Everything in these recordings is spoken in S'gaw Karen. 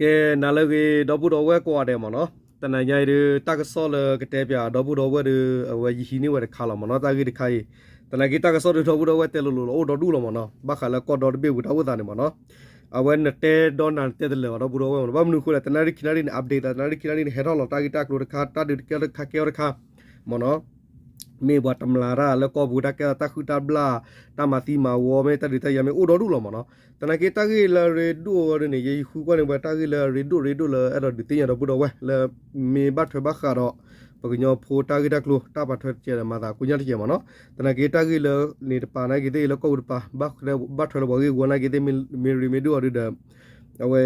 ကဲ နၤလၢအဂ့ၤ ဒီပုၢ်ဒီဝဲၢ်ကိးဂၤဒဲးမ့ၢ်နီၤ, တနၤညါအံၤဒုး တၢ်ကစီၣ်လၢကတဲပၠးဒီပုၢ်ဒီဝဲၢ်ဒီး အဝဲယဟံးန့ၢ်ဝဲတခါလီၤမ့ၢ်နီၤ, တၢ်ဂ့ၢ်တခါအံၤ, သနာ်က့တၢ်ကစီၣ်ဒုးဒီပုၢ်ဒီဝဲၢ်တဲလိၤလိၤလီၤ အိၣ်ဒီဒူၣ်လီၤမ့ၢ်နီၤ, ဘၣ်ဃးလၢကီၢ်ဒီတဘ့ၣ်ပူၤတၢ်အိၣ်သးန့ၣ်မ့ၢ်နီၤ, အဝဲနတဲဒီးနၤနတဲတလၢာ်ဘၣ် ဒီပုၢ်ဒီဝဲၢ်မ့ၢ်နီၤ, ဘၣ်မနုၤအဃိလဲၣ် တနၣ်ရံၣ်ခံနၣ်ရံၣ်န့ၣ် update သး တနၣ်ရံၣ်ခံနၣ်ရံၣ်န့ၣ် ဟဲထီၣ်လီၤတၢ်ဂ့ၢ်တၢ်ကျိၤတခါ တၢ်ဒုးတကဲထီၣ်တခါကဲထီၣ်တခါ မ့ၢ်နီၤ မ့ၢ်ပှၤတမျးတၢ်လၢကီၢ်ပူၤ တၢ်ကဲထီၣ်တၢ်ဟုၣ်တၢ်ဘျၣ် တၢ်မၤသံမၤဝီမ့ၢ်တၢ်ဒုးတၢ်ယၤမ့ၢ်အိၣ်ဒီဒူၣ်လီၤမ့ၢ်နီၤ, သနာ်က့တၢ်ဂ့ၢ်လၢအရ့ဒိၣ်အီၤဒ်န့ၣ် ယဃုကွၢ်န့ၢ်ပှၤတၢ်ဂ့ၢ်လၢအရ့ဒိၣ်ရ့ဒိၣ်လၢအဲၣ်ဒိးဒုးသ့ၣ်ညါဒီပုၢ်ဒီဝဲၢ်လၢ မ့ၢ်ဘၣ်ထွဲဘၣ်ဃးဒီး ပကညီဖိတၢ်ဂ့ၢ်တၢ်ကျိၤ တၢ်ပာ်ထွဲတကဲးဒီးမၤသးကိညၢ်တကဲးမ့ၢ်နီၤ, သနာ်က့တၢ်ဂ့ၢ်လၢန့ၣ်တပာ်နာ်က့ၤသ့ၣ် လၢကီၢ်ပူၤတပၤ ဘၣ်ထွဲလၢပှၤဂ့ၢ်ဝီနာ်က့ၤသ့ၣ် မ့ၢ်ရ့မ့ၢ်ဒိၣ်အီၤဒုးဒီး အဝဲ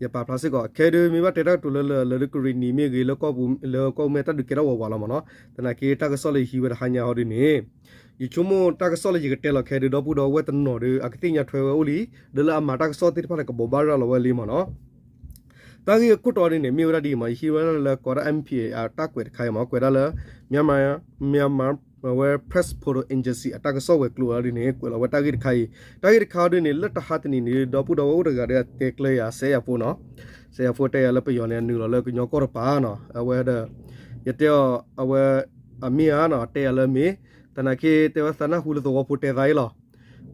ယပာ်ဖျါစ့ၢ်ကီး ခဲဒုးမ့ၢ်ဘၣ်တဲတၢ်ကတိၤလၢလၢလၢကရံၣ်နံၤမ့ၢ်ဂ့ၤ လၢကီၢ်ပူၤ လၢကီၢ်ပူၤမ့ၢ်တၢ်ဒုးကဲထီၣ်ဝးဝးလီၤမ့ၢ်နီၤ, သနာ်က့တၢ်ကစီၣ်လၢယဟံးဝဲတဟါညါဟီဒ်န့ၣ် ယဆိကမိၣ်တၢ်ကစီၣ်လၢယကတဲလီၤခဲဒုး ဒီပုၢ်ဒီဝဲၢ်တနီၤဒီး အကသ့ၣ်ညါထွဲဝဲအိၣ်လံ, ဒီးလၢအမၤတၢ်ကစီၣ်သ့ၣ်တဖၣ်န့ၣ်ကဘိးဘၣ်ရၤလီၤဝဲလံမ့ၢ်နီၤ, တၢ်ဂ့ၢ်အခိၣ်တီဒ်န့ၣ် မ့ၢ်ဝဲဒၣ်ဒ်အံၤမ့ၢ် ယဟံးဝဲဒၣ်လၢကိးဒၣ် M P A အတၢ်ကွဲးတခါအံၤမ့ၢ် ကွဲးဒၣ်လၢ Myanmar Myanmar အဝဲ Press Photo Agency အတၢ်ကစီၣ်ဝဲၤကျိၤအီၤဒ်န့ၣ် ကွဲးလီၤဝဲတၢ်ဂ့ၢ်တခါအံၤ, တၢ်ဂ့ၢ်တခါအီၤဒ်န့ၣ် လၢတဟါတနံၤန့ၣ် ဒီပုၢ်ဒီဝဲၢ်အိၣ်တဂၤဒီးအတဲကျၢၤယၤ စဲယၤဖိနီၤ, စဲယၤဖိတဲယၤလၢပယီၤန့ၣ် အနုာ်လီၤလၢကညီကီၢ်တပၤနီၤ, အဝဲဒီး ယတဲအီၤ အဝဲ အမ့ၢ်ဧါနီၤ တဲယၤလၢမ့ၢ်, သနာ်က့တဲဝဲသးနၢ်ဟူလၢသဝီဖိတဲသးအံၤလီၤ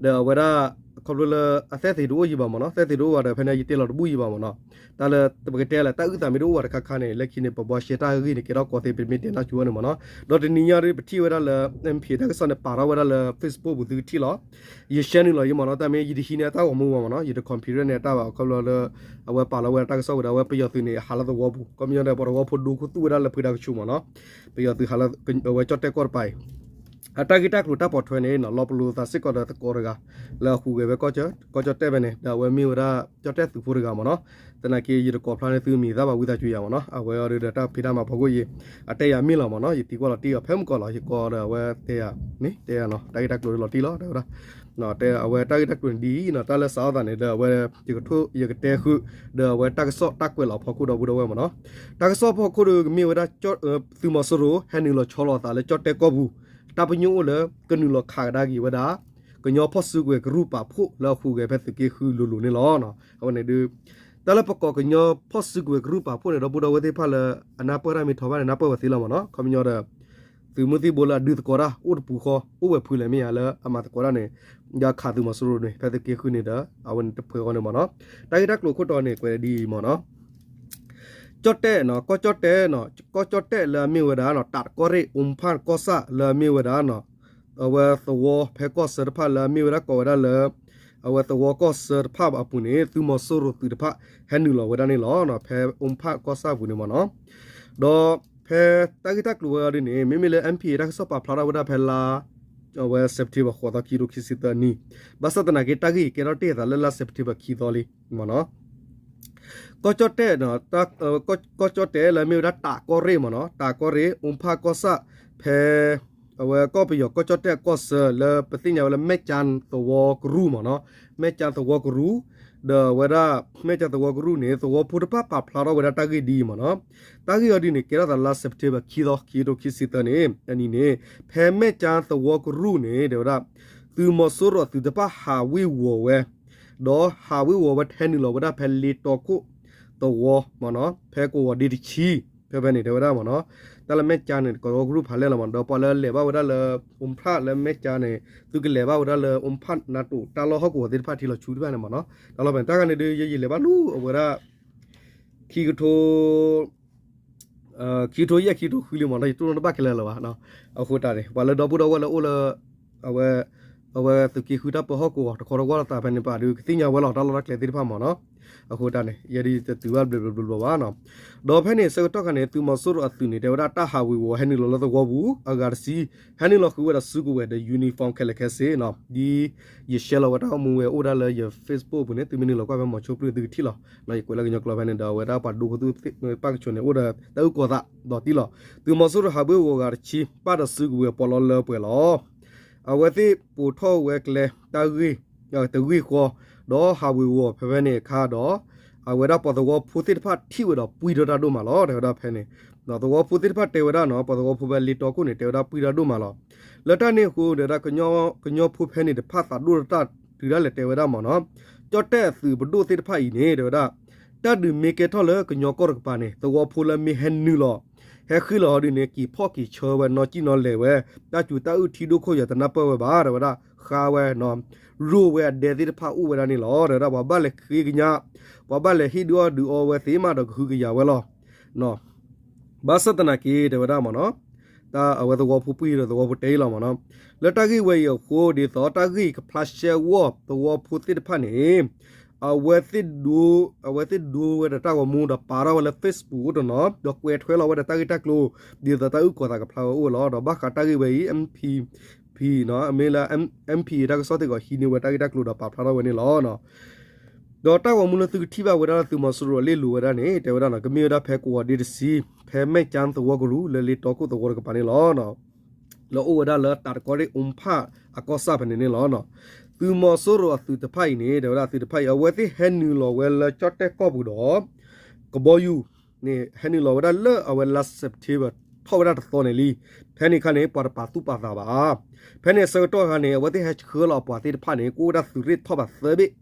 ဒီးအဝဲဒၣ် ခီဖျိလၢအသဲသ့ၣ်တအိၣ်ယံၤဘၣ်မ့ၢ်နီၤ, သဲသ့ၣ်တအိၣ်ဘၣ်ဒီး ဖဲန့ၣ်ယတဲလီၤတဘူၣ်ယံၤဘၣ်မ့ၢ်နီၤ, တၢ်လၢပကတဲလၢတၢ်အုၣ်သးမ့ၢ်တအိၣ်ဘၣ်တခါခါန့ၣ် လၢခံန့ၣ် ပဘှါရှဲတၢ်ဂ့ၢ်န့ၣ် ကဲထီၣ်ကီသ့ ပမ့ၢ်တဲနၢ်ဆူၣ်ဝဲန့ၣ်မ့ၢ်နီၤ, ဒီးတနံၤညါဒ်ပထံၣ်ဝဲဒၣ်လၢ M P A တၢ်ကစီၣ်န့ၣ် ပာ်ထီၣ်ဝဲဒၣ်လၢ Facebook ပူၤသုကထံၣ်လီၤ, ယရှဲနုာ်လီၤယံၤမ့ၢ်နီၤ, တၢ်မ့ၢ်ယတဟံးန့ၢ်အတၢ်ဂီၤမူဘၣ်မ့ၢ်နီၤ, ယတ computer န့ၢ်အတၢ်ဘၣ် ခီဖျိလၢ အဝဲပာ်လီၤဝဲဒၣ်တၢ်ကစီၣ်ဝဲဒီး အဝဲပယီၤသုးန့ၣ် ဟးလၢသဝီပူၤ ခီပညီဒီး ပှၤသဝီဖိဒိခိၣ်သူၣ်ဝဲဒၣ်လၢဖုဒါကဆူးမ့ၢ်နီၤ, ပယီၤသုးဟးလၢ အဝဲကၠီၣ်တဲၣ်ကီၢ်တပၤအံၤ အတၢ်ဂ့ၢ်တၢ်ကျိၤတၢ်ပိာ်ထွဲန့ၣ် လီၤပလိာ်သးစ့ၢ်ကီးဒီးသကိးတဂၤ လၢအဟူးဂဲၤဝဲ ကီၢ်ကၠီၣ်တဲၣ်ဖဲန့ၣ် ဒီးအဝဲမ့ၢ်ဝဲဒၣ်ကၠီၣ်တဲၣ်သုးဖိတဂၤမ့ၢ်နီၤ, သနာ်က့ယတကိးဖျါန့ၢ်သုမံၤသၣ်ဘၣ် ဝံသးစူၤယၤမ့ၢ်နီၤ, အဝဲအီၤဒုးဒီးတၢ်ဖံးတၢ်မၤဖီခိၣ်အံၤ အတဲယၤမ့ၢ်လီၤမ့ၢ်နီၤ, ယသံကွၢ်လီၤတံၢ်အီၤ ဖဲမုၢ်ကီၢ်လီၤ ယကိးဒီးအဝဲတဲယၤန့ၣ် တဲယၤနီၤ တၢ်ဂ့ၢ်တၢ်ကျိၤဒ်လီၤတံၢ်လီၤ တဲဝဲဒၣ် တဲအဝဲတၢ်ဂ့ၢ်တၢ်ကျိၤန့ၣ်ဒ်အံၤနီၤ, တၢ်လၢစးထီၣ်သးန့ၣ်ဒီးအဝဲ ယကထိ ယကတဲဃုာ် ဒီးအဝဲတၢ်ကစီၣ်တၢ်ကွဲးလီၤဖီခိၣ်ဒီပုၢ်ဒီဝဲၢ်မ့ၢ်နီၤ, တၢ်ကစီၣ်ဖီခိၣ်ဒီးကမ့ၢ်ဝဲဒၣ် သုးမီၤစိရိၤ ဟဲနုာ်လီၤဆီလီၤအသးလၢကၠီၣ်တဲၣ်ကီၢ်ပူၤ, တၢ်ပညိၣ်အိၣ်လၢ ကနုာ်လီၤခးကဒါက့ၤဝဲဒၣ် ကညီဖီၣ်စုကဝဲၤကရူၢ်ပာ်ဖှိၣ်လၢအဟူးဂဲၤဖဲသုးက့ဃုလိၤလိၤန့ၣ်လီၤ. အဝဲန့ၣ်ဒုး တၢ်လၢပကိးကညီဖီၣ်စုကဝဲၤကရူၢ်ပာ်ဖှိၣ်န့ၣ် ဒီပုၢ်ဒီဝဲၢ်သ့ၣ်တဖၣ်လၢ အနၢ်ပၢၢ်တၢ်မ့ၢ်ထီဘၣ်န့ၣ် နၢ်ပၢၢ်ဝဲသ့လီၤမ့ၢ်နီၤ, ခီပညီဒီး သုးမုၢ်သံၣ်ဘိလၢအဒုးသကိးတၢ် အိၣ်တပူၤဃီ အိၣ်ဝဲဖုလဲၣ်မ့ၢ်ဧါလၢအမၤသကိးတၢ်န့ၣ် ဒီးခးသုးမီၤစိရိၤန့ၣ် ဖဲသုးက့ဃုန့ၣ်ဒီး အဝဲန့ၣ်တဖှဲးဃီန့ၣ်မ့ၢ်နီၤ, တၢ်ဂ့ၢ်တၢ်ကျိၤခိၣ်တီန့ၣ် ကွဲးဒ်အံၤမ့ၢ်နီၤ, ကၠီၣ်တဲၣ်နီၤ ကီၢ်ကၠီၣ်တဲၣ်နီၤ ကီၢ်ကၠီၣ်တဲၣ်လၢအမ့ၢ်ဝဲဒၣ်နီၤ တးကီၢ်ရ့ၣ် အူဖၣ်ကီၢ်ဆၣ်လၢအမ့ၢ်ဝဲဒၣ်နီၤ အဝဲသဝီဖဲကီၢ်ဆၢတဖၣ်လၢအမ့ၢ်ဝဲဒၣ်ကိးဝဲဒၣ်လၢ အဝဲသဝီကီၢ်ဆၢတဖၣ်အပူၤန့ၣ် သုးမီၤစိရိၤသုးတဖၣ် ဟဲနုာ်လီၤဝဲဒၣ်န့ၣ်လီၤ. ဖဲအူဖၣ်ကီၢ်ဆၣ်အပူၤန့ၣ်မ့ၢ်နီၤ, ဒီးဖဲတၢ်ဂ့ၢ်တၢ်ကျိၤဝဲအီၤဒ်န့ၣ် မ့မ့ၢ်လၢ M P A တၢ်ကစီၣ်ပာ်ဖျါထီၣ်ဝဲဒၣ်ဖဲလါ အဝဲ September ဃိးသီခံကထိခံဆံသၢနံၣ်, ဘၣ်ဆၣ်သနာ်က့တၢ်ဂ့ၢ်ကဲထီၣ်တ့ၢ်အသးလၢလါ September ခံသီလံမ့ၢ်နီၤ ကီၢ်ကၠီၣ်တဲၣ် ကီၢ်ကၠီၣ်တဲၣ်လၢအမ့ၢ်ဝဲဒၣ်တးကီၢ်ရ့ၣ်မ့ၢ်နီၤ တးကီၢ်ရ့ၣ် အူဖၣ်ကီၢ်ဆၣ် ဖဲ အဝဲကီၢ်ပယီၤကီၢ်ကၠီၣ်တဲၣ်အကီၢ်ဆၢ လၢပသ့ၣ်ညါဝဲလၢ မဲၢ်ကၠၣ်သဝီကရူၢ်မ့ၢ်နီၤ, မဲၢ်ကၠၣ်သဝီကရူၢ်, ဒီးအဝဲဒၣ် မဲၢ်ကၠၣ်သဝီကရူၢ်န့ၣ် သဝီဖိတဖၣ်ပာ်ဖျါထီၣ်ဝဲဒၣ်တၢ်ဂ့ၢ်ဒ်အံၤမ့ၢ်နီၤ, တၢ်ဂ့ၢ်အီၤဒ်န့ၣ် ကဲထီၣ်သးလါ September ခံသီ ခံကထိခံဆံသၢနံၣ် အနံၤန့ၣ် ဖဲမဲၢ်ကၠၣ်သဝီကရူၢ်န့ၣ် တဲဝဲဒၣ် သုးမီၤစိရိၤအသုးတဖၣ်ဟးဝ့ၤဝီၤဝဲ ဒီးဟးဝ့ၤဝီၤဝဲဟဲနုာ်လီၤဝဲဒၣ်ဖဲလ့တီခိၣ်သဝီမ့ၢ်နီၤ ဖဲကဝီၤဒ့တဆံ ဖဲဖဲန့ၣ် တဲဝဲဒၣ်မ့ၢ်နီၤ, တၢ်လၢမဲၢ်ကၠၣ်န့ၣ် ကီးသဝီကရူၢ်ဖးလဲၢ်လီၤမ့ၢ်နီၤ, ဒီးပှၤလၢလဲၤဘၣ်ဝဲဒၣ်လၢ အူဖၣ်လၢမဲၢ်ကၠၣ်န့ၣ် သုကလဲၤဘၣ်ဝဲဒၣ်လၢ အူဖၣ်နးတိာ် တၢ်လီၢ်ဟီၣ်ကဝီၤသ့ၣ်တဖၣ်ထံလီၤဆူတဖၣ်န့ၣ်မ့ၢ်နီၤ, တၢ်လီၢ်ဖဲန့ၣ် တၢ်ဂၤန့ၣ်ဒုး ယယံာ်လဲၤဘၣ်လူၤအဝဲဒၣ် ခံကထိ ခံကထိယဲၢ် ခံကထိဃုလံမ့ၢ်နီၤ ယတိၢ်နီၣ်တဘၣ်ခဲလၢာ်လၢၤဘၣ်, အဃိတၢ်န့ၣ် ပှၤလၢဒီပုၢ်ဒီဝဲၢ်လၢအိၣ်လၢ အဝဲ အဝဲသုးက့ဃုတၢ်ပၢဟီၣ်ကဝီၤ တခီတဝၢ်လိာ်သးဖဲန့ၣ် ပှၤဒုးကသ့ၣ်ညါဝဲလီၤ တၢ်လီၢ်တၢ်ကျဲသ့ၣ်တဖၣ်မ့ၢ်နီၤ, အဃိတၢ်န့ၣ် ယဲဒၣ်ယတတုၤဘၣ်ဘျီဘျီဘျီဘၣ်နီၤ, ဒီးဖဲန့ၣ် ဆၢကတီၢ်ခါန့ၣ် သုးမီၤစိရိၤအသုးန့ၣ် တဲဝဲဒၣ်တၢ်ဟးဝ့ၤဝီၤဟဲနုာ်လီၤလၢသဝီပူၤ အဂၤတဆံ ဟဲနုာ်လီၤဃုာ်ဝဲဒၣ်စုကဝဲၤဒီး uniform ခဲလၢာ်ခဲဆ့နီၤ, ဒ်ယ share လီၤဝဲတၢ်အိၣ်မူဝဲအိၣ်ဒၣ်လၢယ Facebook ပူၤန့ၣ် သုမ့ၢ်နုာ်လီၤကွၢ်ဖဲမီၤဆိဖျုၣ်န့ၣ် သုကထံၣ်လီၤ, ယကွဲးလၢကညီကျိာ်ဖဲန့ၣ်ဒီး အဝဲဒၣ်ပှၤဒိကသူၣ်သ့ၣ်ပၣ်ကဆိးန့ၣ် အိၣ်ဒီးတၢ်အုၣ်ကီၤသးဒီးတံၢ်လီၤ, သုးမီၤစိရိၤဟးဝ့ၤဝီၤဂၤတဆံ ပၣ်ဒီးစုကဝဲၤပီးလီလၢပှဲၤလီၤ. အဝဲသ့ၣ်ပိာ်ထီၣ်ဝဲကျဲ တၢ်ဂ့ၢ် တဂ့ၢ်ဃီ ဒီးဟးဝ့ၤဝီၤဖဲဖဲန့ၣ်အခါဒီး အဝဲဒၣ်ပှၤသဝီဖိသ့ၣ်တဖၣ်ထံၣ်ဝဲဒီးပှံၢ်ထီၣ်တၢ်ဒိၣ်မးလီၤ တဲဝဲဒၣ်ဖဲန့ၣ်, သဝီဖိသ့ၣ်တဖၣ်တဲဝဲဒၣ်နီၤ ပှၤသဝီဖိဖဲလ့တီခိၣ်န့ၣ် တဲဝဲဒၣ်ပှံၢ်တၢ်ဒိၣ်မးလီၤ. လၢတၢ်န့ၣ်အဃိ တဲဝဲဒၣ် ကညီဖိဖဲန့ၣ်တဖၣ်သးဒိၣ်တၢ်တုၤဒၣ်လဲာ်တဲဝဲဒၣ်မ့ၢ်နီၤ, ကၠီၣ်တဲၣ်အသုးပဒိၣ်သ့ၣ်တဖၣ်အံၤန့ၣ် တဲဝဲဒၣ် တၢ်ဒုးမ့ၢ်ကဲထီၣ်လၢကညီကီၢ်တကပၤန့ၣ် သဝီဖိလၢမ့ၢ်ဟဲနုာ်လီၤ ဟဲဃ့ၢ်လီၤဟီဒုန့ၣ် က့ၤဖီၣ်က့ၤဆၢဝဲ နီၢ်ကံၣ်နီၢ်လဲၤဝဲ တၢ်စူၤတၢ်အုၣ်ထံဒိၣ်ခိၣ်ယၤတနၢ်ပၢၢ်ဝဲဘၣ် တဲဝဲဒၣ် ဃါဝဲ ရိၣ်ဝဲအဒဲသ့ၣ်တဖၣ်အိၣ်ဝဲဒၣ်န့ၣ်လီၤ. တဲဝဲဒၣ် ပှၤဘၣ်လဲၤဃ့ကညး ပှၤဘၣ်လဲၤဟ့ၣ်ဒုးအီၣ်ဒုးအီဝဲသ့ၣ်မးဒီးကဟုကယာ်ဝဲလီၤ. ဘၣ်ဆၣ်သနာ်က့ တဲဝဲဒၣ်မ့ၢ်နီၤ, တၢ်အဝဲသဝီဖိပှံၢ်ဒီးသဝီဖိတဲအံၤလီၤမ့ၢ်နီၤ, လၢတၢ်ဂ့ၢ်ဝဲအံၤအဃိ ဒ်သိးတၢ်ဂ့ၢ်ကဖျါရှဲအဂီၢ် သဝီဖိသ့ၣ်တဖၣ်န့ၣ် အဝဲသ့ၣ်ဒိ အဝဲသ့ၣ်ဒိဝဲဒီးတၢ်ဂီၤမူဒီးပာ်ထီၣ်ဝဲလၢ Facebook အိၣ်တနီၤ ဒီးကွဲးထွဲလီၤဝဲဒီးတၢ်ဂ့ၢ်တၢ်ကျိၤ ဒ်သိးတၢ်အုၣ်ကီၤသးကဖျါဝဲအိၣ်ဝဲလီၤ. ဒီးဘၣ်ဃးတၢ်ဂ့ၢ်ဝဲအံၤ MP မ့ၢ်လၢ MP တၢ်ကစီၣ်သ့ၣ်ကီးဟံးန့ၢ်ဝဲတၢ်ဂ့ၢ်တၢ်ကျိၤဒီးပာ်ဖျါထီၣ်ဝဲန့ၣ်လီၤ. ဒီးတၢ်ဂီၤမူလၢသုကထံၣ်ဘၣ်ဝဲဒၣ်လၢသုးမီၤစိရိၤအလ့ၣ်လိၤဝဲဒၣ်န့ၣ် တဲဝဲဒၣ်နီၤ ကမ့ၢ်ဝဲဒၣ်ဖဲကဝီၤဒ့တဆံ ဖဲမဲၢ်ကၠၣ်သဝီကရူၢ်လၢလ့တီခိၣ်သဝီတကပၤန့ၣ်လီၤ. လၢအိၣ်ဝဲဒၣ်လၢတးတကီၢ်ရ့ၣ် အူဖၣ်အကီၢ်ဆၣ်ဖဲန့ၣ်န့ၣ်လီၤ. သုးမီၤစိရိၤအသုးတဖၣ်အံၤန့ၣ် တဲဝဲဒၣ်သုးတဖၣ်အံၤ အဝဲသ့ၣ်ဟဲနုာ်လီၤဝဲလၢကၠီၣ်တဲၣ်ကီၢ်ပူၤဒီး ကဘီယူၤန့ၣ် ဟဲနုာ်လီၤဝဲဒၣ်လၢအဝဲလါ September ထီၣ်ဝဲဒၣ်တသီန့ၣ်လံ. ဖဲန့ၣ်အခါန့ၣ် ပှၤတပာ်သူၣ်ပာ်သးဘၣ်. ဖဲန့ၣ်အဆၢကတီၢ်အခါန့ၣ် အဝဲသ့ၣ်ဟဲဆှၢလီၤအပှၤသ့ၣ်တဖၣ်န့ၣ် ကအိၣ်ဝဲဒၣ်သုးရ့ၣ်ထီၣ်ဘးသၢဘ့ၣ်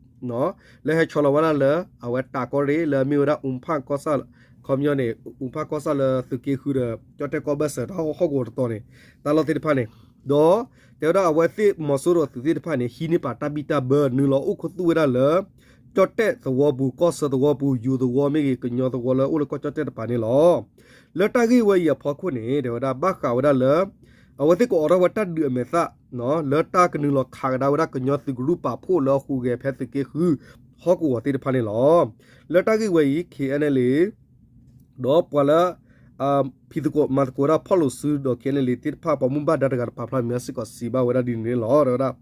လၢဟဲဆီလီၤဝဲဒၣ်လၢ အဝဲတးကီၢ်ရ့ၣ်လၢအမ့ၢ်ဝဲဒၣ် အူဖၣ်ကီၢ်ဆၣ် ခီပညီန့ၣ် အူဖၣ်ကီၢ်ဆၣ်လၢသုးက့ဃုဒီး ကၠီၣ်တဲၣ်ကီၢ်ဘၢၣ်စၢၤတၢ်ဟီၣ်ကဝီၤတတီၤန့ၣ် တၢ်လီၢ်သ့ၣ်တဖၣ်န့ၣ် ဒီး တဲဝဲဒၣ်အဝဲသ့ၣ်မီၤစိရိၤအသုးသ့ၣ်တဖၣ်န့ၣ် ဟံးန့ၢ်ပာ်တၢ်ဘံၣ်တၢ်ဘၢ နုာ်လီၤအိၣ်ခူသူၣ်ဝဲဒၣ်လၢ ကၠီၣ်တဲၣ်သဝီပူၤ ကီၢ်ဆၢသဝီပူၤ ယိၤသဝီမ့ၢ်ဂ့ၤ ကညီသဝီလၢအိၣ်လၢကီၢ်ကၠီၣ်တဲၣ်တပၤန့ၣ်လီၤ. လၢတၢ်ဂ့ၢ်ဝဲအံၤအဖီခိၣ်န့ၣ် တဲဝဲဒၣ်ဘၣ်ဃးဝဲဒၣ်လၢ အဝဲသ့ၣ်ကအိးထီၣ်ဝဲတၢ်ဒုးအမဲာ်သၣ် လၢတၢ်ကနုာ်လီၤခးကဒါဝဲဒၣ်ကညီသုးကရူၢ်ပာ်ဖှိၣ်လၢအဟူးဂဲၤဖဲသုးက့ဃု ဟီၣ်ကဝီၤသ့ၣ်တဖၣ်န့ၣ်လီၤ. လၢတၢ်ဂ့ၢ်ဝဲအံၤ KNLA ဒီးပှၤလၢ ဖံးသကိးမၤသကိးဝဲဒၣ်ဖီၣ်လိာ်စုဒီး KNLA သ့ၣ်တဖၣ် ပှၤမူဘၣ်ဒါတဂၤတပာ်ဖျါမဲာ်ညါစ့ၢ်ကီးစံးဘၣ်ဝဲဒၣ်ဒ်န့ၣ်လီၤ. တဲဝဲဒၣ်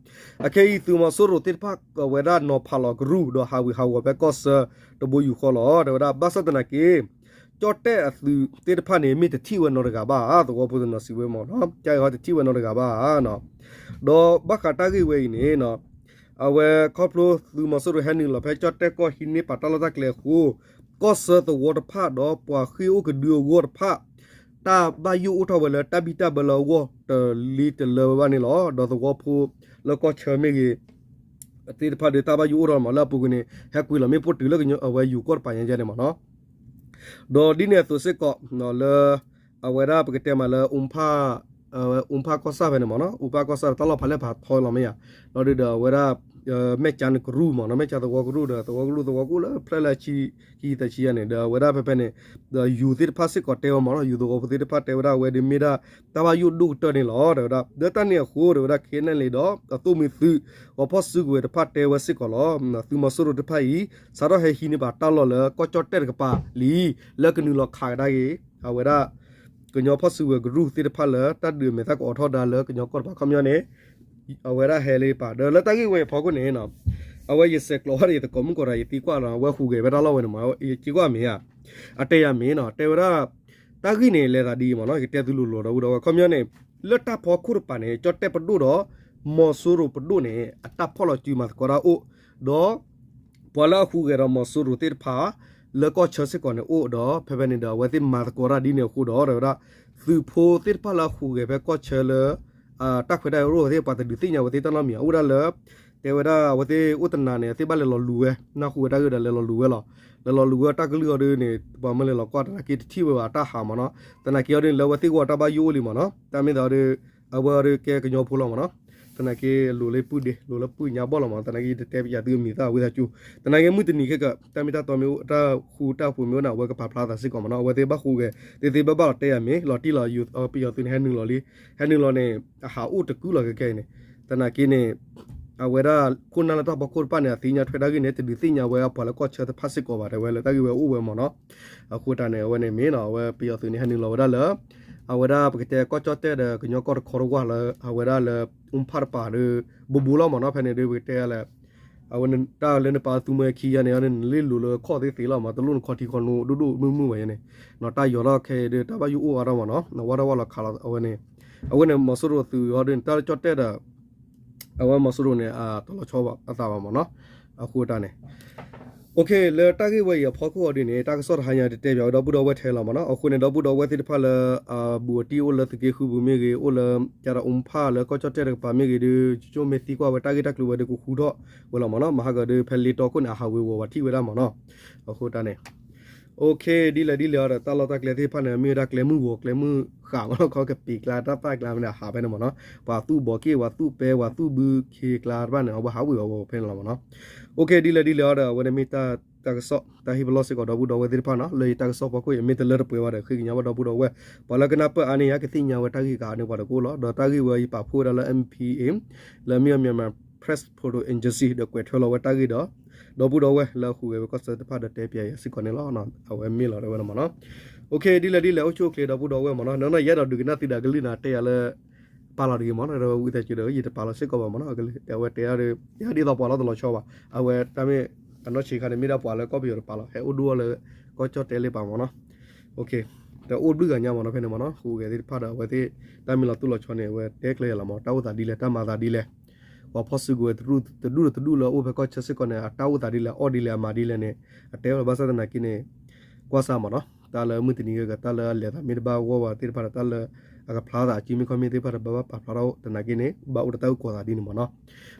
အခဲအံၤသုးမီၤစိရိၤသ့ၣ်တဖၣ် အဝဲဒၣ်နီၤဖးလီၤကရူၢ်ဒီးဟးဝ့ၤဟးဝီၤဖဲကီၢ်ဆၢတဘိယူၢ်ဃီလီၤ. တဲဝဲဒၣ် ဘၣ်ဆၣ်သနာ်က့ ကၠီၣ်တဲၣ်အသုးသ့ၣ်တဖၣ်န့ၣ် မ့ၢ်တထံၣ်ဝဲနီတဂၤဘၣ်ဧါ သဝီဖိတနီၤစံးဝဲမ့ၢ်နီၤ ကၠီၣ်တဲၣ်အသုးတထံၣ်ဝဲနီတဂၤဘၣ်ဧါ. ဒီးဘၣ်ဃးတၢ်ဂ့ၢ်ဝဲအံၤန့ၣ် အဝဲခီဖျိသုးမီၤစိရိၤဟဲနုာ်လီၤဖဲကၠီၣ်တဲၣ်ကီၢ်ဟံးန့ၢ်ပာ်တၢ်လီၢ်တၢ်ကျဲအဃိ ကီၢ်ဆၢသဝီတဖၣ်ဒီးပှၤဃ့ၢ်အိၣ်ကဒုအဂီၢ်တဖၣ် တၢ်ဘၣ်ယိၣ်အိၣ်ထီၣ်ဝဲလၢတၢ်ဘံၣ်တၢ်ဘၢလၢအဂီၢ်တလံတလၢဝဲဘၣ်န့ၣ်လီၤ. ဒီးသဝီဖိလၢကီၢ်ဆၢမ့ၢ်ဂ့ၤ သ့ၣ်တဖၣ်ဒီးတၢ်ဘၣ်ယိၣ်အိၣ်ထီၣ်မးလၢအပူၤကွံာ်န့ၣ် ဟဲကွံာ်လီၤမ့ၣ်ပိၢ်တုၤလၢအဝဲယူၤကီၢ်တပၤညါညါန့ၣ်မ့ၢ်နီၤ ဒီးဒ်န့ၣ်အသိးစ့ၢ်ကီး လၢ အဝဲဒၣ်ပကတဲမးလၢ အူဖၣ်ကီၢ်ဆၣ်ဖဲန့ၣ်မ့ၢ်နီၤ အူဖၣ်ကီၢ်ဆၣ်တၢ်လီၢ်ဖးလဲၢ်ဖးထီလီၤမ့ၢ်ဧါ လီၤဒုးဒီးအဝဲဒၣ် မဲၢ်ကၠၣ်ကရူၢ်မ့ၢ်နီၤ မဲၢ်ကၠၣ်သဝီကရူၢ်ဒီး သဝီကရူၢ်သဝီကအိၣ်လၢဖျၢၣ်လၢဆံ ခံသၢဆံယဲၢ်န့ၣ် ဒီးအဝဲဒၣ်ဖဲဖဲန့ၣ် ဒီးယူၤသ့ၣ်တဖၣ်စ့ၢ်ကီးတဲဝဲမ့ၢ်နီၤ ယူၤသဝီဖိသ့ၣ်တဖၣ်တဲဝဲဒၣ်အဝဲဒၣ်မ့ၢ်ဒၣ် တၢ်ဘၣ်ယိၣ်ဒိၣ်ကတၢၢ်န့ၣ်လီၤ တဲဝဲဒၣ် လၢတၢ်န့ၣ်အဃိ တဲဝဲဒၣ် ခဲနလ့ဒီး အသိၣ်မံၤသုး ဂီၤဖီၣ်စုကဝဲၤတဖၣ်တဲဝဲစ့ၢ်ကီးလီၤ သုးမီၤစိရိၤတဖၣ်အံၤ စးထီၣ်ဟဲဟံးန့ၢ်ဘၣ်တၢ်လီၢ်လၢကီၢ်ကၠီၣ်တဲၣ်တကပၤလံ လၢကနုာ်လီၤခးကဒါက့ၤ အဝဲဒၣ် ကညီဖီၣ်စုကဝဲၤကရူၢ်သ့ၣ်တဖၣ်လၢတၢ်ဒုးအမဲာ်သၣ်ကအိးထီၣ်ဒါလၢကညီကီၢ်တပၤခီပညီန့ၣ် အဝဲဒၣ်ဟဲလၢပာ် ဒီးလၢတၢ်ဂ့ၢ်ဝဲအံၤအဖီခိၣ်န့ၣ် အဝဲယဆဲးကျိးဝဲဒီးယသကိးမုၣ်ကီးဒီးယသံကွၢ်လီၤ အဝဲဟူးဂဲၤဖဲတၢ်လီၢ်ဝဲန့ၣ်မ့ၢ် ယသံကွၢ်မ့ၢ်ဧါ အတဲယၤမ့ၢ်နီၤ တဲဝဲဒၣ် တၢ်ဂ့ၢ်န့ၣ် လဲၤသးဒ်အံၤမ့ၢ်နီၤ ယကတဲသုလိၤလိၤဒီးဝဲဒီးဝဲ ခီပညီန့ၣ် လၢတၢ်ဖီခိၣ်တပၤန့ၣ် ကၠီၣ်တဲၣ်ပဒိၣ်ဒီး မီၤစိရိၤပဒိၣ်န့ၣ် အတၢ်ဖီၣ်လီၤစုမၤသကိးတၢ်အိၣ် ဒီး ပှၤလၢအဟူးဂဲၤဒီးမီၤစိရိၤသ့ၣ်တဖၣ် လၢကီၢ်ဆၢစ့ၢ်ကီးန့ၣ်အိၣ်ဒီး ဖဲဖဲန့ၣ်ဒီး အဝဲသ့ၣ်မၤသကိးတၢ်ဒ်န့ၣ်အဃိဒီး တဲဝဲဒၣ် သုးဖိသ့ၣ်တဖၣ်လၢအဟူးဂဲၤဖဲကီၢ်ဆၢလၢ တၢ်ခွဲးတၢ်ယာ်အိၣ်သ့ၣ် ပှၤတဒုးသ့ၣ်ညါဝဲသ့ၣ်တၢ်နီတမံၤ အိၣ်ဒၣ်လၢ တဲဝဲဒၣ်အဝဲသ့ၣ်အိၣ်တနၤန့ၣ် အသ့ၣ်ဘၣ်လဲၤလီၤလူၤဝဲ နၢ်ဟူဝဲတၢ်ဂ့ၢ်ဒီးလဲၤလီၤလူၤဝဲလီၤ လဲၤလီၤလူၤဝဲတၢ်ကလုၢ်အီၤဒ်န့ၣ် ပှၤမၢလဲၤလီၤကွၢ်တနာ်က့တထံၣ်ဝဲဘၣ်တၢ်ဟးမ့ၢ်နီၤ သနာ်က့အီၤဒ်န့ၣ်လၢအဝဲသ့ၣ်ဂီၢ်တၢ်ဘၣ်ယိၣ်အိၣ်လံမ့ၢ်နီၤ တၢ်မ့ၢ်သးအီၤဒ် အဝဲအီၤဒ်ကဲကညီဖိလီၤမ့ၢ်နီၤ သနာ်က့လိၤလၢပုၢ်ဒ့ လိၤလၢပုၢ်ညါဘီၣ်လီၤမ့ၢ်နီၤ သနာ်က့ယတတဲပယၤသုအမံၤသၣ်ဝံသးစူၤ သနာ်က့မုၢ်တနံၤခဲက တၢ်မ့ၢ်တၢ်တီမ့ၢ်အိၣ် တၢ်ဃူတၢ်ဖိးမ့ၢ်အိၣ်န့ၣ် အဝဲကပာ်ဖျါသးစ့ၢ်ကီးမ့ၢ်နီၤ အဝဲသ့ၣ်ဘၣ်ဃူးဂဲၤ သ့သ့ဘၣ်ဘၣ်လီၤတဲယၤမ့ၢ် လီၤတံၢ်လီၤ ပယီၤသုးန့ၣ်ဟဲနုာ်လီၤလံ ဟဲနုာ်လီၤန့ၣ် အဟးအိၣ်တကုလီၤခဲခဲအံၤန့ၣ် သနာ်က့န့ၣ် အဝဲဒၣ်ခိၣ်နၢ်လၢတၢ်ဖီခိၣ်တဖၣ်န့ၣ် အသ့ၣ်ညါထွဲတၢ်ဂ့ၢ်န့ၣ် တဒုးသ့ၣ်ညါဝဲအပှၤလၢကီၢ်ဆၢတဖၣ်စ့ၢ်ကီးဘၣ် တဲဝဲလၢတၢ်ဂ့ၢ်ဝဲအိၣ်ဝဲမ့ၢ်နီၤ အဃိတၢ်န့ၣ် အဝဲန့ၣ်မ့ၢ်နီၤ အဝဲပယီၤသုးန့ၣ်ဟဲနုာ်လီၤဝဲဒၣ်လၢ အဝဲဒၣ်ပကတဲကီၢ်ကၠီၣ်တဲၣ်ဒီးကညီကီၢ်တခီတဝၢ်လၢ အဝဲဒၣ်လၢ အူဖၣ်တပၤဒီး ဘူးဘူးလီၤမ့ၢ်နီၤ ဖဲန့ၣ်ဒီးပကတဲလၢ အဝဲတၢ်လၢနပာ်သူမှဲခံယါန့ၣ် နလ့ၣ်လိၤလၢခီၣ်သ့သ့လီၤမ့ၢ် တလိၣ်နခီထံခီနိဒိၣ်ဒိၣ်မုၢ်မုၢ်ဝဲန့ၣ် တၢ်ယီၤထီၣ်ခဲအံၤဒီး တၢ်ဘၣ်ယိၣ်အိၣ်အါထီၣ်မ့ၢ်နီၤ နဝါထီၣ်ဝါလီၤခးလီၤအဝဲန့ၣ် အဝဲန့ၣ်မီၤစိရိၤသုးအီၤဒ်န့ၣ် တၢ်လၢကၠီၣ်တဲၣ်ဒီး အဝဲမီၤစိရိၤန့ၣ် တလီၤဆီအသးဘၣ်မ့ၢ်နီၤ အဃိတၢ်န့ၣ် လၢတၢ်ဂ့ၢ်ဝဲအံၤအဖီခိၣ်အီၤဒ်န့ၣ် တၢ်ကစီၣ်တဟါညါတတဲပၠးဝဲဒီပုၢ်ဒီဝဲၢ်ထဲလီၤမ့ၢ်နီၤ. အဃိန့ၣ် ဒီပုၢ်ဒီဝဲၢ်သ့ၣ်တဖၣ်လၢ အဘူးအတံၢ်အိၣ်လၢသုးက့ဃုပူၤမ့ၢ်ဂ့ၤ, အိၣ်လၢကၠီၣ်တဲၣ်တကပၤမ့ၢ်ဂ့ၤဒီး ကၠိမ့ၢ်သံကွၢ်ဝဲတၢ်ဂ့ၢ်တၢ်ကျိၤဝဲဒီးကဃူထီၣ်ဝဲလီၤမ့ၢ်နီၤ. မဟါကဒီးဖဲလ့တီခိၣ်န့ၣ် အဟးဝ့ၤဝီၤဝဲထံၣ်ဝဲဒၣ်မ့ၢ်နီၤ. အဃိတၢ်န့ၣ် OK ဒ်လဲၣ်ဒ်လဲၣ်အီၤဒီး တၢ်လီၢ်တၢ်ကျဲသ့ၣ်တဖၣ်န့ၣ် မ့ၢ်ဝဲဒၣ်ကျဲမုၢ်ဂီၤကျဲမုၢ်ဃာ်မ့ၢ်နီၤ, ခီကပံာ်ကျါတၢ်ပာ်ကျါမ့ၢ်န့ၣ် ဟးဖဲန့ၣ်မ့ၢ်နီၤ. ပှၤသူၣ်ဘီးက့ၣ် ပှၤသူၣ်ပဲ ပှၤသူၣ်ဘုခ့ကျါတဖၣ်န့ၣ် အဝဲဟးဝ့ၤဝီၤဝဲဖဲန့ၣ်လီၤမ့ၢ်နီၤ. OK ဒ်လဲၣ်ဒ်လဲၣ်အီၤဒီး အဝဲန့ၣ်မ့ၢ်တၢ် တၢ်ကစီၣ် တၢ်ဟ့ၣ်ပလီၢ်စ့ၢ်ကီးဒီပုၢ်ဒီဝဲၢ်သ့ၣ်တဖၣ်နီၤ. လၢယတၢ်ကစီၣ်ဖီခိၣ်အံၤ မ့ၢ်တလၢတပှဲၤဘၣ်ဒီး ဃ့ကညးဘၣ်ဒီပုၢ်ဒီဝဲၢ်, ပှၤလၢကနၢ်ပၢၢ်အါန့ၢ်ယၤ ကသ့ၣ်ညါဝဲတၢ်ဂ့ၢ်ကးန့ၣ်ပှၤတကအိၣ်လီၤ. ဒီးတၢ်ဂ့ၢ်ဝဲယပာ်ဖှိၣ်ဝဲဒၣ်လၢ MPA လၢမ့ၢ် Myanmar Press Photo Agency ဒီးကွဲးထွဲလီၤဝဲတၢ်ဂ့ၢ်ဒီး ဒီပုၢ်ဒီဝဲၢ်လၢအဟူးဂဲၤဝဲကီၢ်ဆၢသ့ၣ်တဖၣ်ဒီးတဲပၠးယၤစ့ၢ်ကီးန့ၣ်လီၤ. အဝဲမ့ၢ်လီၤတဲဝဲန့ၣ်မ့ၢ်နီၤ. OK ဒ်လဲၣ်ဒ်လဲၣ် အိၣ်ဆူၣ်အိၣ်ချ့ဒီပုၢ်ဒီဝဲၢ်မ့ၢ်နီၤ. နီၢ်နီၢ်ယအဲၣ်ဒိးဒုးကနၣ်သုဒီးအကလုၢ်န့ၣ် တဲယၤလၢ ပာ်လီၤတဂ့ၤမ့ၢ်နီၤ. ဒီးဝံသးစူၤဒီး ယတပာ်လီၤစ့ၢ်ကီးဘၣ်မ့ၢ်နီၤ. အကလုၢ် အဝဲတဲဒၣ်ဒီး ယဒ်သိးပှၤလီၤတလီၤဆီဘၣ်. အဝဲတၢ်မ့ၢ် အနီၢ်ဆံးခါန့ၣ် မ့ၢ်ဒၣ်ပှၤလၢကီၢ်ပယီၤတပာ်လီၤ ဟဲအိၣ်ဒိၣ်အီၤလၢ ကီၢ်ကၠီၣ်တဲၣ်လၢပာ်မ့ၢ်နီၤ. တအိၣ်ဘျုးဂၤညါမ့ၢ်နီၤ ဖဲန့ၣ်မ့ၢ်နီၤ. ဟူးဂဲၤသ့ၣ်တဖၣ်ဒီး အဝဲသ့ၣ် တၢ်မ့ၢ်လီၤသူၣ်လီၤဆီန့ၣ် အဝဲတဲကျဲယၤလီၤမ့ၢ် တၢ်အိၣ်သးဒ်လဲၣ် တၢ်မၤသးဒ်လဲၣ် ပှၤဖီၣ်စုကဝဲၤတဒူၣ်တဒူၣ်လၢအအိၣ်ဖဲကီၢ်ဆၢစ့ၢ်ကီးန့ၣ် အတၢ်အိၣ်သးဒ်လဲၣ် အီၣ်ဒ်လဲၣ် အမၤဒ်လဲၣ်န့ၣ် အတဲဝဲဘၣ်ဆၣ်သနာ်က့န့ၣ် ကွၢ်စၢ်မ့ၢ်နီၤ. တၢ်လၢမုၢ်တနံၤဂ့ၤ တၢ်လၢအလဲၤသးမ့ၢ်တဘၣ်ဂီၢ်ဘၣ်သ့ၣ်တဖၣ်ဒီး တၢ်လၢအကဖျါသးအစုမ့ၢ်ခီမ့ၢ်သ့ၣ်တဖၣ်ဒီး ဘၣ်ဘၣ်ပာ်ဖျါထီၣ်သနာ်က့န့ၣ် ဘၣ်အိၣ်ဒီးတၢ်အုၣ်ကီၤသးဒ်န့ၣ်မ့ၢ်နီၤ.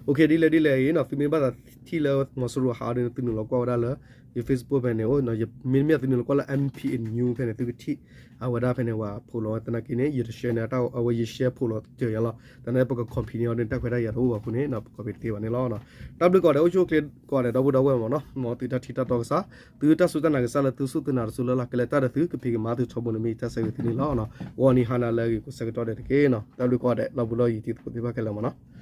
OK ဒ်လဲၣ်ဒ်လဲၣ်အံၤနီၤ သုမ့ၢ်ဘၣ်သးထံၣ်လၢမီၤစိရိၤဟးဒီး သုနုာ်လီၤကွၢ်ဝဲဒၣ်လၢ ယ Facebook ဖဲန့ၣ် မ့မ့ၢ်သုနုာ်လီၤကွၢ်လၢ MPA News ဖဲန့ၣ် သုကထံၣ် အဝဲဒၣ်ဖဲန့ၣ် ပှၤဖိးလီၤဝဲသနာ်က့န့ၣ် ယတ share န့ၣ် အဝဲယ share ဖိးလီၤစၢၤယၤလီၤ. တၢ်န့ၣ်ပက company အီၤန့ၣ် တၢ်ခွဲးတၢ်ယာ်တအိၣ်ဘၣ်အဃိန့ၣ် ပကီပံတ့ဘၣ်န့ၣ်လီၤ. တၢ်ဘျုးကိးဂၤဒဲး အိၣ်ဆူၣ်အိၣ်ချ့ကိးဂၤဒဲး ဒီပုၢ်ဒီဝဲၢ်မ့ၢ်နီၤ. မ်သုတၢ်ထံၣ်တၢ်တီကစၢ် သုတၢ်စူၢ်တၢ်နာ်ကစၢ်လၢသုစူၢ်သုနာ်တစူၢ်လၢ်လၢ် ကလဲၤတၢ်ဒီးသု ကဖံးကမၤသုထီဘိန့ၣ် မ့ၢ်ယတၢ်ဆၢဂ့ၤသုန့ၣ်လီၤ. ဂီၤနံၤဟါနၤလၢအဂ့ၤကိးဆၢကတီၢ်ဒဲးတက့ၢ်နီၤ. တၢ်ဘျုးကိးဂၤဒဲး လီၤဘူးလီၤယံၤတံၤသကိးသ့ၣ်တဖၣ်ခဲလၢာ်မ့ၢ်နီၤ.